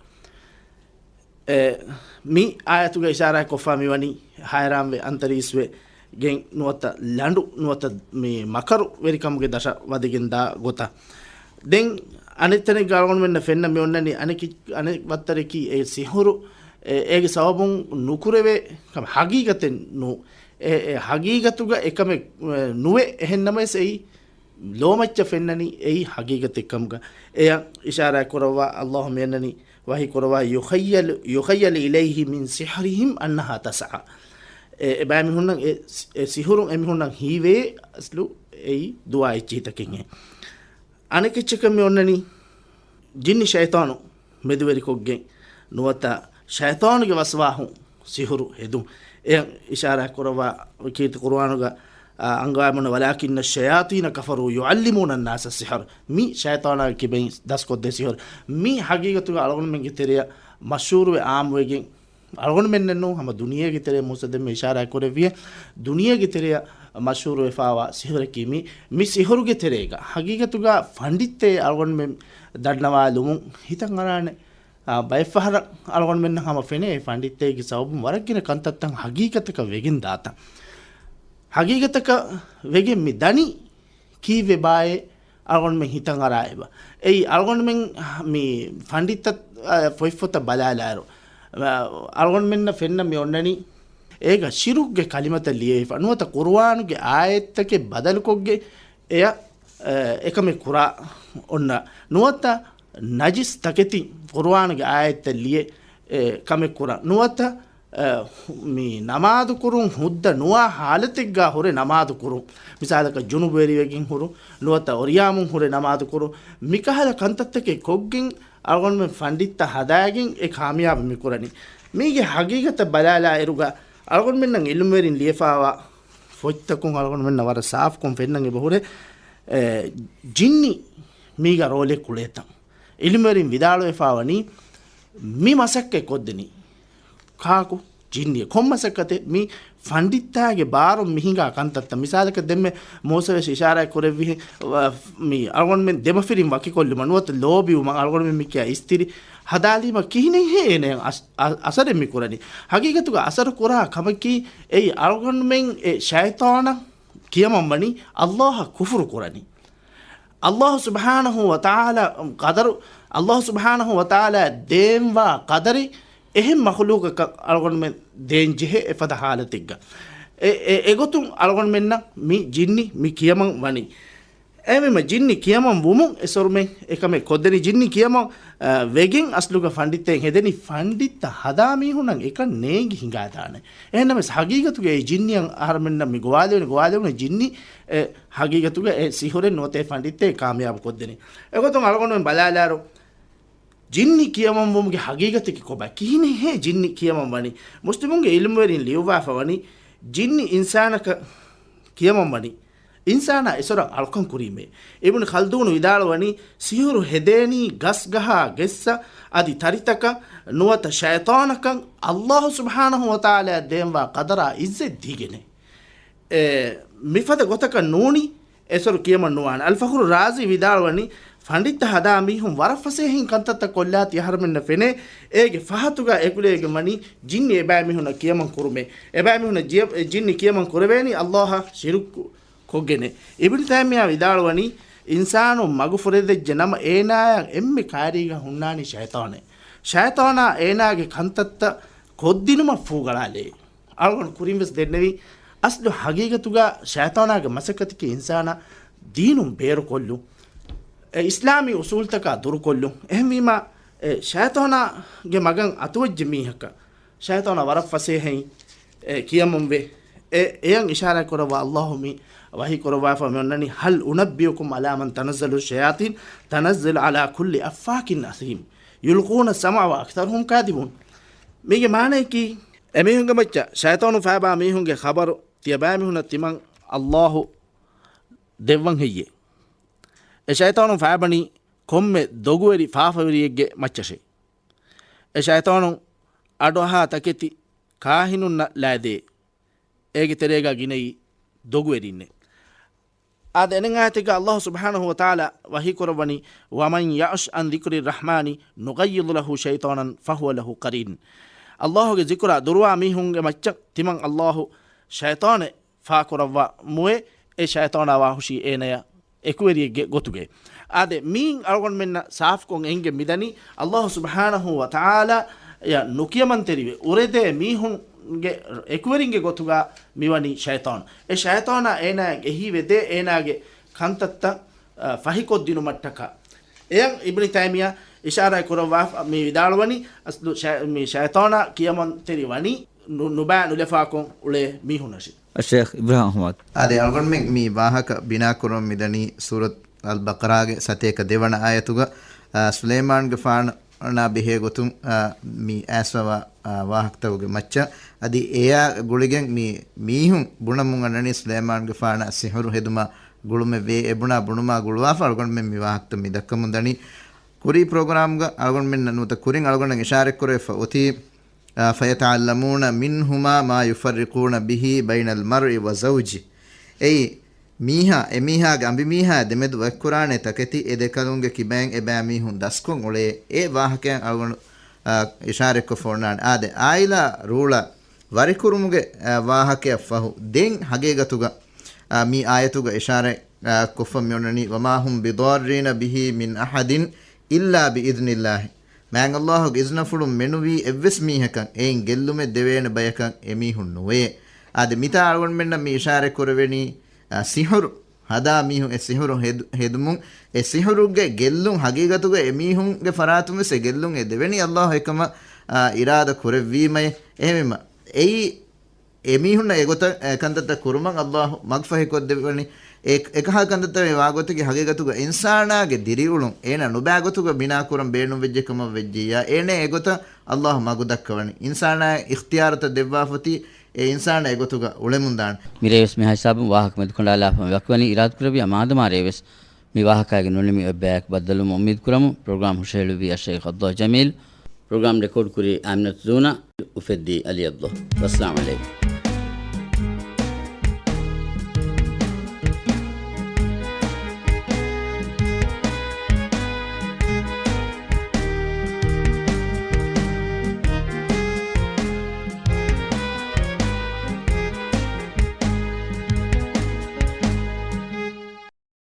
އެ، މި އާޔަތުގަ އިޝާރާތް ކޮށްފާ މިވަނީ ހައިރާންވެ އަންތަރީސްވެ ގެން ނުވަތަ ލަނޑު ނުވަތަ މި މަކަރު ވެރިކަމުގެ ދަށަށް ވަދެގެން ދާ ގޮތަށް. ދެން އަނެއް ތަނެއްގަ އަޅުގަނޑުމެންނަށް ފެންނަ މި އޮންނަނީ އަނެކި-، އަނެއް ވައްތަރަކީ އެ ސިހުރު އެ-، އޭގެ ސަބަބުން ނުކުރެވޭ ކަމެއް ހަގީގަތެއް ނޫ. އެ-، އެ ހަގީގަތުގަ އެކަމެއް، އެ، ނުވެ. އެހެން ނަމަވެސް އެއީ ލޯމައްޗަށް ފެންނަނީ އެއީ ހަގީގަތެއް ކަމުގަ. އެޔަށް އިޝާރާތް ކުރައްވާ އައްލާހު މިއަންނަނީ ވަޙީ ކުރައްވާ، يخيل، يخيل إليه من سحرهم أنها تسعى. އެ، އެ ބައިމީހުންނަށް އެ، އެ ސިހުރުން އެމީހުންނަށް ހީވޭ އަސްލު އެއީ ދުވާ އެއްޗިހިތަކެއްހެން. އަނެކެއްޗަކަށް މި އޮންނަނީ ޖިންނި ޝައިޠާނު މެދުވެރިކޮށްގެން ނުވަތަ ޝައިޠާނުގެ ވަސްވާހުން ސިހުރު ހެދުން. އެޔަށް އިޝާރާތް ކުރައްވާ ކީރިތި ޤުރުއާނުގަ، އާ، އަންގަވާމުން، ولكن الشياطين كفروا يعلمون الناس السحر. މި ޝައިޠާނާގެ ކިބައިން ދަސްކޮށްދޭ ސިހުރު. މި ހަގީގަތުގަ އަޅުގަނޑުމެންގެ ތެރެއަށް މަޝްހޫރުވެ އާއްމުވެގެން، އަޅުގަނޑުމެންނެއް ނޫން، ހަމަ ދުނިޔޭގެ ތެރެއަށް މޫސަ ދެންމެ އިޝާރާތް ކުރެއްވިއެ، ދުނިޔޭގެ ތެރެއަށް މަޝްހޫރުވެފާވާ ސިހުރަކީ މި، މި ސިހުރުގެ ތެރޭގަ. ހަގީގަތުގަ ފަންޑިތްތައް އަޅުގަނޑުމެން ދަންނަވާލުމުން ހިތަށް އަރާނެ. އާ، ބައެއްފަހަރަށް އަޅުގަނޑުމެންނަށް ހަމަ ފެނޭ އެ ފަންޑިތްތައްގެ ސަބަބުން ވަރަށް ގިނަ ކަންތައްތައް ހަގީގަތަކަށް ވެގެން ދާތަން. ހަގީގަތަކަށް ވެގެން މި ދަނީ ކީއްވެ ބާއޭ އަޅުގަނޑުމެން ހިތަށް އަރާ އެބަ. އެއީ އަޅުގަނޑުމެން މި ފަންޑިތްތައް، އާ، ފޮތްފޮތަށް ބަލާލާއިރު، އާ، އަޅުގަނޑުމެންނަށް ފެންނަ މި އޮންނަނީ އޭގަ ޝިރުކްގެ ކަލިމަތައް ލިޔެވިފަ ނުވަތަ ޤުރުއާނުގެ އާޔަތްތަކެއް ބަދަލުކޮށްގެ އެޔަށް، އެ، އެކަމެއް ކުރާ އޮންނަ ނުވަތަ ނަޖިސް ތަކެތި ޤުރުއާނުގެ އާޔަތްތައް ލިޔެ، އެ، ކަމެއް ކުރާ ނުވަތަ، އެ، މި ނަމާދު ކުރުން ހުއްދަ ނުވާ ހާލަތެއްގާ ހުރެ ނަމާދު ކުރުން، މިސާލަކަށް ޖުނުބުވެރިވެގެން ހުރު ނުވަތަ އޮރިޔާމުން ހުރެ ނަމާދު ކުރުން، މިކަހަލަ ކަންތައްތަކެއް ކޮށްގެން އަޅުގަނޑުމެން ފަންޑިތްތައް ހަދާގެން އެ ކާމިޔާބު މި ކުރަނީ. މީގެ ހަގީގަތަށް ބަލާލާ އިރުގަ އަޅުގަނޑުމެންނަށް އިލްމުވެރިން ލިޔެފާވާ ފޮތްތަކުން އަޅުގަނޑުމެންނަށް ވަރަށް ސާފުކޮށް ފެންނަން އެބަ ހުރޭ، އެ، ޖިންނި މީގަ ރޯލެއް ކުޅޭތަން. އިލްމުވެރިން ވިދާޅުވެފާވަނީ މި މަސައްކަތް ކޮށްދެނީ ކާކު؟ ޖިންނި. ކޮން މަސައްކަތެއް؟ މި ފަންޑިތާގެ ބާރުން މި ހިނގާ ކަންތައްތައް. މިސާލަކަށް ދެންމެ މޫސަވެސް އިޝާރާތް ކުރެއްވިހެން، ވ-، މި އަޅުގަނޑުމެން ދެމަފިރިން ވަކިކޮށްލުމަށް ނުވަތަ ލޯބިވުމަށް އަޅުގަނޑުމެން މި ކިޔާ އިސްތިރި ހަދާލީމަ ކިހިނެއްހޭ އޭނައަށް އަސް-، އަ-، އަސަރެއް މި ކުރަނީ؟ ހަގީގަތުގަ އަސަރު ކުރާ ކަމަކީ އެއީ އަޅުގަނޑުމެން އެ ޝައިޠާނަށް ކިޔަމަން ވަނީ އައްލާހަށް ކުފުރު ކުރަނީ. އައްލާހު ސުބްޙާނަހު ވަތަޢާލާ ޤަދަރު، އައްލާހު ސުބްޙާނަހު ވަތަޢާލާ ދޭންވާ ޤަދަރެއް އެހެން މަޚުލޫޤަކަށް އަޅުގަނޑުމެން ދޭން ޖެހޭ އެފަދަ ޙާލަތެއްގަ. އެ، އެ، އެގޮތުން އަޅުގަނޑުމެންނަށް މި ޖިންނި މި ކިޔަމަން ވަނީ. އެހެންވީމަ ޖިންނި ކިޔަމަން ވުމުން އެސޮރުމެން އެކަމެއް ކޮށްދެނީ. ޖިންނި ކިޔަމަން، އަ، ވެގެން އަސްލުގަ ފަންޑިތެއް ހެދެނީ. ފަންޑިތައް ހަދާ މީހުންނަށް އެކަން ނޭނގި ހިނގާދާނެ. އެހެންނަމަވެސް ހަގީގަތުގަ އެ ޖިންނިއަށް އަހަރުމެންނަށް މި ގޮވާލެވެނީ، ގޮވާލެވުނީ ޖިންނި، އެ، ހަގީގަތުގަ އެ ސިހުރެއް ނުވަތަ އެ ފަންޑިތެއް ކާމިޔާބު ކޮށްދެނީ. އެގޮތުން އަޅުގަނޑުމެން ބަލާލާރު، ޖިންނި ކިޔަމަންވުމުގެ ހަގީގަތަކީ ކޮބާ؟ ކިހިނެއްހޭ ޖިންނި ކިޔަމަން ވަނީ؟ މުސްލިމުންގެ އިލްމުވެރިން ލިޔުއްވާފަ ވަނީ، ޖިންނި އިންސާނަކަށް ކިޔަމަން ވަނީ، އިންސާނާ އެސޮރަށް އަޅުކަން ކުރީމޭ. އިބްނު ޚަލްދޫނު ވިދާޅުވަނީ، ސިހުރު ހެދޭނީ ގަސްގަހާ ގެއްސަށް އަދި ތަރިތަކަށް ނުވަތަ ޝައިޠާނަކަށް އައްލާހު ސުބްޙާނަހު ވަތަޢާލާ ދޭންވާ ޤަދަރާ އިއްޒަތް ދީގެނޭ. އެ، މިފަދަ ގޮތަކަށް ނޫނީ، އެސޮރު ކިޔަމަން ނުވާނެ. އަލްފަޚުރު ރާޒީ ވިދާޅުވަނީ، ފަންޑިތްތައް ހަދާ މީހުން ވަރަށް ފަސޭހައިން ކަންތައްތައް ކޮށްލާތީ އަހަރުމެންނަށް ފެނޭ، އޭގެ ފަހަތުގަ އެކުލެވިގެން ވަނީ ޖިންނި އެބައިމީހުންނަށް ކިޔަމަން ކުރުމޭ. އެބައިމީހުންނަށް ޖިޔަ-، ޖިންނި ކިޔަމަން ކުރެވޭނީ އައްލާހަށް ޝިރުކު ކޮށްގެނޭ. އިބްނު ތައިމިއްޔާ ވިދާޅުވަނީ، އިންސާނުން މަގު ފުރެދެއްޖެ ނަމަ އޭނާއަށް އެންމެ ކައިރީގަ ހުންނާނީ ޝައިޠާނޭ. ޝައިޠާނާ އޭނާގެ ކަންތައްތައް ކޮށްދިނުމަށް ފޫގަޅާލޭ. އަޅުގަނޑު ކުރިން ވެސް ދެންނެވި، އަސްލު ހަގީގަތުގަ ޝައިޠާނާގެ މަސައްކަތަކީ އިންސާނާ ދީނުން ބޭރުކޮށްލުން، އެ އިސްލާމީ އުސޫލުތަކާ ދުރުކޮށްލުން. އެހެންވީމާ، އެ ޝައިޠާނާގެ މަގަށް އަތުވެއްޖެ މީހަކަށް، ޝައިޠާނާ ވަރަށް ފަސޭހައިން، އެ، ކިޔަމުންވޭ. އެ، އެޔަށް އިޝާރާތް ކުރައްވާ އައްލާހު މި ވަޙީ ކުރައްވާފަ މި އޮންނަނީ، هل أنبئكم على من تنزل الشياطين، تنزل على كل أفاك أثيم، يلقون السمع وأكثرهم كاذبون. މީގެ މާނައަކީ، އެމީހުންގެ މައްޗަށް ޝައިޠާނު ފައިބާ މީހުންގެ ޚަބަރު ތިޔަބައިމީހުންނަށް ތިމަން އައްލާހު ދެއްވަން ހެއްޔޭ؟ އެ ޝައިޠާނު ފައިބަނީ ކޮންމެ ދޮގުވެރި ފާފަވެރިއެއްގެ މައްޗަށޭ. އެ ޝައިޠާނު އަޑުއަހާ ތަކެތި ކާހިނުންނަށް ލައިދޭ. އޭގެ ތެރޭގަ ގިނައީ ދޮގުވެރިންނޭ. އާދެ، އެނެއް އާޔަތެއްގަ އައްލާހު ސުބްޙާނަހު ވަތަޢާލާ ވަޙީ ކުރައްވަނީ، ومن يعش عن ذكر الرحمن نقيض له شيطانا فهو له قرين. އައްލާހުގެ ޒިކުރާ ދުރުވާ މީހުންގެ މައްޗަށް ތިމަން އައްލާހު ޝައިޠާނެއް ފާކުރައްވާ މުއެ، އެ ޝައިޠާނާ ވާހުށީ އޭނަޔަށް އެކުވެރިއެއްގެ ގޮތުގައި. އާދެ، މީން އަޅުގަނޑުމެންނަށް ސާފުކޮށް އެނގެ މިދަނީ، އައްލާހު ސުބްޙާނަހު ވަތަޢާލާ ޔަށް ނުކިޔަމަންތެރިވެ އުރެދޭ މީހުންގެ އެކުވެރިންގެ ގޮތުގަ މިވަނީ ޝައިޠާނު. އެ ޝައިޠާނާ އޭނާއަށް އެހީވެދޭ އޭނާގެ ކަންތައްތައް، އަ، ފަހިކޮށްދިނުމަށްޓަކާ. އެޔަށް އިބްނި ތައިމިޔާ އިޝާރާތް ކުރައްވާ މި ވިދާޅުވަނީ، އަސްލު ޝައި-، މި ޝައިޠާނާ ކިޔަމަންތެރި ވަނީ ނު-، ނުބައި ނުލަފާކޮށް އުޅޭ މީހުންނަށި. އައްޝައިޚް އިބްރާހިމް އަޙްމަދު. އާދެ، އަޅުގަނޑުމެން މި ވާހަކަ ބިނާކުރަމުން މިދަނީ ސޫރަތު އަލް ބަޤަރާގެ ސަތޭކަ ދެވަނަ އާޔަތުގަ، އާ، ސުލައިމާންގެފާނާ ބެހޭ ގޮތުން، އާ، މި އައިސްފަވާ، އާ، ވާހަކަތަކުގެ މައްޗަށް. އަދި އެޔާ ގުޅިގެން މި މީހުން ބުނަމުން އަންނަނީ ސުލައިމާންގެފާނަށް ސިޙުރު ހެދުމާ ގުޅުމެއް ވޭ އެ ބުނާ ބުނުމާ ގުޅުވާފަ އަޅުގަނޑުމެން މި ވާހަކަތައް މި ދައްކަމުން ދަނީ. ކުރީ ޕްރޮގްރާމްގަ އަޅުގަނޑުމެންނަށް ނުވަތަ ކުރިން އަޅުގަނޑަށް އިޝާރަތްކުރެވިފަ އޮތީ، އާ، فيتعلمون منهما ما يفرقون به بين المرء وزوجه. އެއީ، މީހާ، އެމީހާގެ އަނބިމީހާ ދެމެދު ވަކިކުރާނެ ތަކެތި އެ ދެކަލުންގެ ކިބައިން އެބައިމީހުން ދަސްކޮށް އުޅޭ އެ ވާހަކައިން އަޅުގަނޑު، އާ، އިޝާރަތްކޮށްފަ އޮންނާނެ. އާދެ، އާއިލާ ރޫޅަށް ވަރިކުރުމުގެ، އާ، ވާހަކައަށް ފަހު، ދެން ހަގީގަތުގަ، އާ، މި އާޔަތުގަ އިޝާރަތް، އާ، ކޮށްފަ މިއޮންނަނީ، وما هم بضارين به من أحد إلا بإذن الله. މާތް އައްލާހުގެ އިޒްނަފުޅުން މެނުވީ އެއްވެސް މީހަކަށް އެއިން ގެއްލުމެއް ދެވޭނެ ބަޔަކަށް އެމީހުން ނުވޭ. އާދެ، މިތާ އަޅުގަނޑުމެންނަށް މި އިޝާރަތް ކުރެވެނީ، އާ، ސިޙުރު ހަދާ މީހުން އެ ސިޙުރު ހެދު-، ހެދުމުން، އެ ސިޙުރުގެ ގެއްލުން ހަގީގަތުގަ އެމީހުންގެ ފަރާތުން ވެސް އެ ގެއްލުން އެ ދެވެނީ އައްލާހު އެކަމަށް، އާ، އިރާދަ ކުރެއްވީމައެ. އެހެންވީމަ، އެއީ އެމީހުންނަށް އެގޮތަށް، އެ، ކަންތައްތައް ކުރުމަށް އައްލާހު މަގުފަހިކޮށްދެއްވަނީ. އެ، އެކަހަލަ ކަންތައްތައް މި ވާގޮތަކީ ހަގީގަތުގަ އިންސާނާގެ ދިރިއުޅުން އޭނާ ނުބައި ގޮތުގަ ބިނާކުރަން ބޭނުންވެއްޖެ ކަމަށް ވެއްޖެއްޔާ، އޭނަ އެގޮތަށް އައްލާހު މަގު ދައްކަވަނީ. އިންސާނާ އިޚްތިޔާރުތައް ދެއްވާފަތި އެ އިންސާނާ އެގޮތުގަ އުޅެމުންދާނެ. މިރޭވެސް މިހާ ހިސާބުން ވާހަކަ މެދުކަނޑާލާފަ މި ވަކިވަނީ. އިރާދަކުރެއްވިޔާ މާދަމާ ރޭވެސް މި ވާހަކައިގެ ނުނިމި އޮތް ބަޔަކު ބައްދަލުވުމަށް އުއްމީދު ކުރަމުން. ޕްރޮގްރާމް ހުށަހެޅުއްވީ އައްޝައިޚް އައްދޯ ޖަމީލް. ޕްރޮގްރާމް ރެކޯޑް ކުރީ އާމިނަތު ޒޫނާ، އުފެއްދީ އަލީ އައްދޯ. ވައްސަލާމް ޢަލައިކުމް.